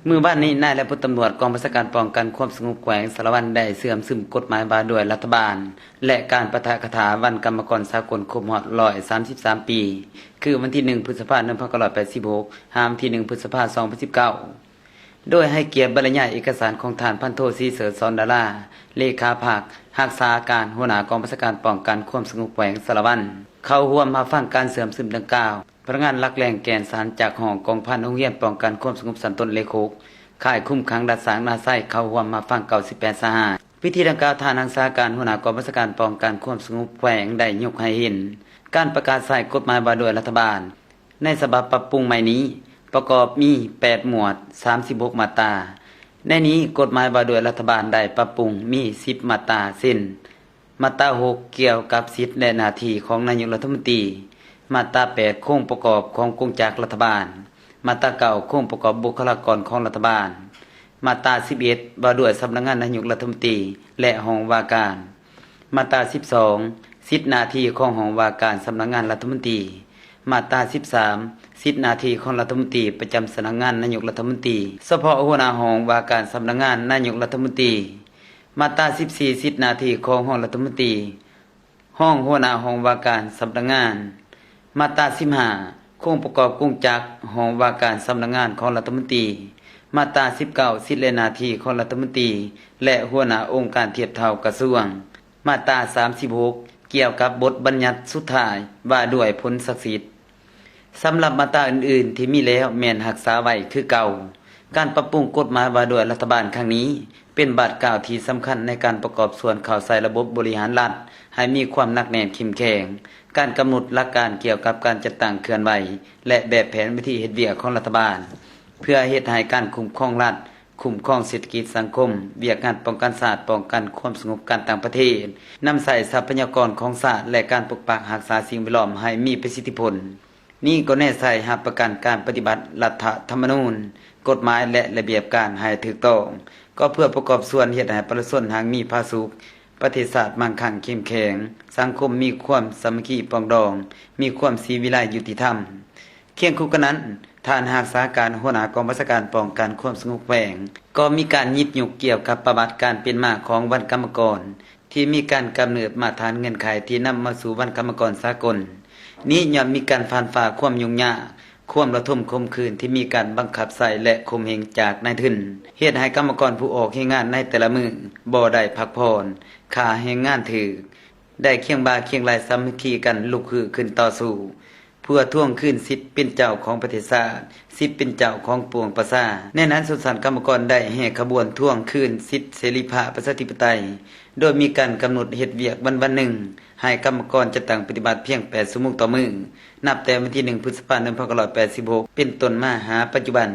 ມື້ວານນີ້ ນາຍ ແລະ ພົນຕຳຫຼວດກອງບັນຊາການປ້ອງກັນຄວາມສະຫງົບແຂວງສາລະວັນ ໄດ້ເຊື່ອມຊຶມກົດໝາຍວ່າດ້ວຍລັດຖະບານ ແລະ ການປາຖະກະຖາວັນກຳມະກອນສາກົນຄົບຮອບຮ້ອຍສາມສິບສາມປີ ຄືວັນທີໜຶ່ງ ພຶດສະພາ ໜຶ່ງພັນເກົ້າຮ້ອຍແປດສິບຫົກ ຫາວັນທີໜຶ່ງ ພຶດສະພາ ສອງພັນສິບເກົ້າ ໂດຍໃຫ້ກຽດບັນລະຍາຍເອກະສານຂອງທ່ານ ພັນໂທ ສີເສີດ ສອນດາລາ ເລຂາພັກ ຮັກສາການຫົວໜ້າກອງບັນຊາການປ້ອງກັນຄວາມສະຫງົບແຂວງສາລະວັນ ເຂົ້າຮ່ວມຮັບຟັງການເຊື່ອມຊຶມດັ່ງກ່າວ. ພະນັກງານຫຼັກແຫຼ່ງແກ່ນສານຈາກຫ້ອງກອງພັນໂຮງຮຽນປ້ອງກັນຄວາມສະຫງົບຊັ້ນຕົ້ນເລກຫົກ ຄ້າຍຄຸມຂັງດັດສ້າງນາໄຊ ເຂົ້າຮ່ວມຮັບຟັງເກົ້າສິບແປດສາຫາດ. ພິທີດັ່ງກ່າວ ທ່ານຮັກສາການຫົວໜ້າກອງບັນຊາການປ້ອງກັນຄວາມສະຫງົບແຂວງໄດ້ຍົກໃຫ້ເຫັນ ການປະກາດໃຊ້ກົດໝາຍວ່າດ້ວຍລັດຖະບານ ໃນສະບັບປັບປຸງໃໝ່ນີ້ ປະກອບມີແປດໝວດ ສາມສິບຫົກມາດຕາ. ໃນນີ້ ກົດໝາຍວ່າດ້ວຍລັດຖະບານໄດ້ປັບປຸງມີສິບມາດຕາ ເຊັ່ນ: ມາດຕາຫົກ ກ່ຽວກັບສິດ ແລະ ໜ້າທີ່ຂອງນາຍົກລັດຖະມົນຕີ, ມາດຕາແປດ ໂຄງປະກອບຂອງກົງຈັກລັດຖະບານ, ມາດຕາເກົ້າ ໂຄງປະກອບບຸກຄະລາກອນຂອງລັດຖະບານ, ມາດຕາສິບເອັດ ວ່າດ້ວຍສຳນັກງານນາຍົກລັດຖະມົນຕີ ແລະ ຫ້ອງວ່າການ, ມາດຕາສິບສອງ ສິດໜ້າທີ່ຂອງຫ້ອງວ່າການສຳນັກງານລັດຖະມົນຕີ, ມາດຕາສິບສາມ ສິດໜ້າທີ່ຂອງລັດຖະມົນຕີປະຈຳສຳນັກງານນາຍົກລັດຖະມົນຕີ ສະເພາະຫົວໜ້າຫ້ອງວ່າການສຳນັກງານນາຍົກລັດຖະມົນຕີ, ມາດຕາສິບສີ່ ສິດໜ້າທີ່ຂອງຮອງລັດຖະມົນຕີ, ຮອງຫົວໜ້າຫ້ອງວ່າການສຳນັກງານ, ມາດຕາສິບຫ້າ ໂຄງປະກອບກົງຈັກຫ້ອງວ່າການສຳນັກງານຂອງລັດຖະມົນຕີ, ມາດຕາສິບເກົ້າ ສິດ ແລະ ໜ້າທີ່ຂອງລັດຖະມົນຕີ ແລະ ຫົວໜ້າອົງການທຽບເທົ່າກະຊວງ, ມາດຕາສາມສິບຫົກ ກ່ຽວກັບບົດບັນຍັດສຸດທ້າຍວ່າດ້ວຍຜົນສັກສິດ. ສຳລັບມາດຕາອື່ນໆທີ່ມີແລ້ວແມ່ນຮັກສາໄວ້ຄືເກົ່າ. ການປັບປຸງກົດໝາຍວ່າດ້ວຍລັດຖະບານຄັ້ງນີ້ ເປັນບາດກ້າວທີ່ສຳຄັນໃນການປະກອບສ່ວນເຂົ້າໃສ່ລະບົບບໍລິຫານລັດໃຫ້ມີຄວາມໜັກແໜ້ນເຂັ້ມແຂງ, ການກຳນົດຫຼັກການກ່ຽວກັບການຈັດຕັ້ງເຄື່ອນໄຫວ ແລະ ແບບແຜນວິທີເຮັດວຽກຂອງລັດຖະບານ ເພື່ອເຮັດໃຫ້ການຄຸ້ມຄອງລັດ, ຄຸ້ມຄອງເສດຖະກິດສັງຄົມ, ວຽກງານປ້ອງກັນຊາດ, ປ້ອງກັນຄວາມສະຫງົບ, ການຕ່າງປະເທດ, ນຳໃຊ້ຊັບພະຍາກອນຂອງຊາດ ແລະ ການປົກປັກຮັກສາສິ່ງແວດລ້ອມໃຫ້ມີປະສິດທິຜົນ. ນີ້ກໍແນໃສ່ຮັບປະກັນການປະຕິບັດລັດຖະທຳມະນູນ, ກົດໝາຍ ແລະ ລະບຽບການໃຫ້ຖືກຕ້ອງ, ກໍເພື່ອປະກອບສ່ວນເຮັດໃຫ້ປະຊາຊົນຮັ່ງມີຜາສຸກ, ປະເທດຊາດມັ່ງຄັ່ງເຂັ້ມແຂງ, ສັງຄົມມີຄວາມສາມັກຄີປອງດອງ, ມີຄວາມສີວິໄລຍຸຕິທຳ. ຄຽງຄູ່ກັນນັ້ນ, ທ່ານຮັກສາການຫົວໜ້າກອງບັນຊາການປ້ອງກັນຄວາມສະຫງົບແຂວງ ກໍມີການຫຍິບຍົກກ່ຽວກັບປະຫວັດການເປັນມາຂອງວັນກຳມະກອນ ທີ່ມີການກຳເນີດມາດຕະຖານເງື່ອນໄຂທີ່ນຳມາສູ່ວັນກຳມະກອນສາກົນ. ນີ້ຍ້ອນມີການຟານຝ່າຄວາມຫຍຸ້ງຍາກ, ຄວາມລະທົມຂົມຂືນທີ່ມີການບັງຄັບໃຊ້ ແລະ ຂົ່ມເຫງຈາກນາຍທຶນ, ເຮັດໃຫ້ກຳມະກອນຜູ້ອອກແຮງງານໃນແຕ່ລະມື້ບໍ່ໄດ້ພັກຜ່ອນ, ຄ່າແຮງງານຖືກ, ໄດ້ຄຽງບ່າຄຽງໄຫຼ່ສາມັກຄີກັນລຸກຮືຂຶ້ນຕໍ່ສູ້ ເພື່ອທວງຄືນສິດເປັນເຈົ້າຂອງປະເທດຊາດ, ສິດເປັນເຈົ້າຂອງປວງປະຊາ. ໃນນັ້ນ ຊົນຊັ້ນກຳມະກອນໄດ້ແຫ່ຂະບວນທວງຄືນສິດເສລີພາບປະຊາທິປະໄຕ ໂດຍມີການກຳນົດເຮັດວຽກວັນໆໜຶ່ງ ໃຫ້ກຳມະກອນຈັດຕັ້ງປະຕິບັດພຽງແປດຊົ່ວໂມງຕໍ່ມື້ ນັບແຕ່ວັນທີໜຶ່ງ ພຶດສະພາ ໜຶ່ງພັນເກົ້າຮ້ອຍແປດສິບຫົກ ເປັນຕົ້ນມາຫາປັດຈຸບັນ.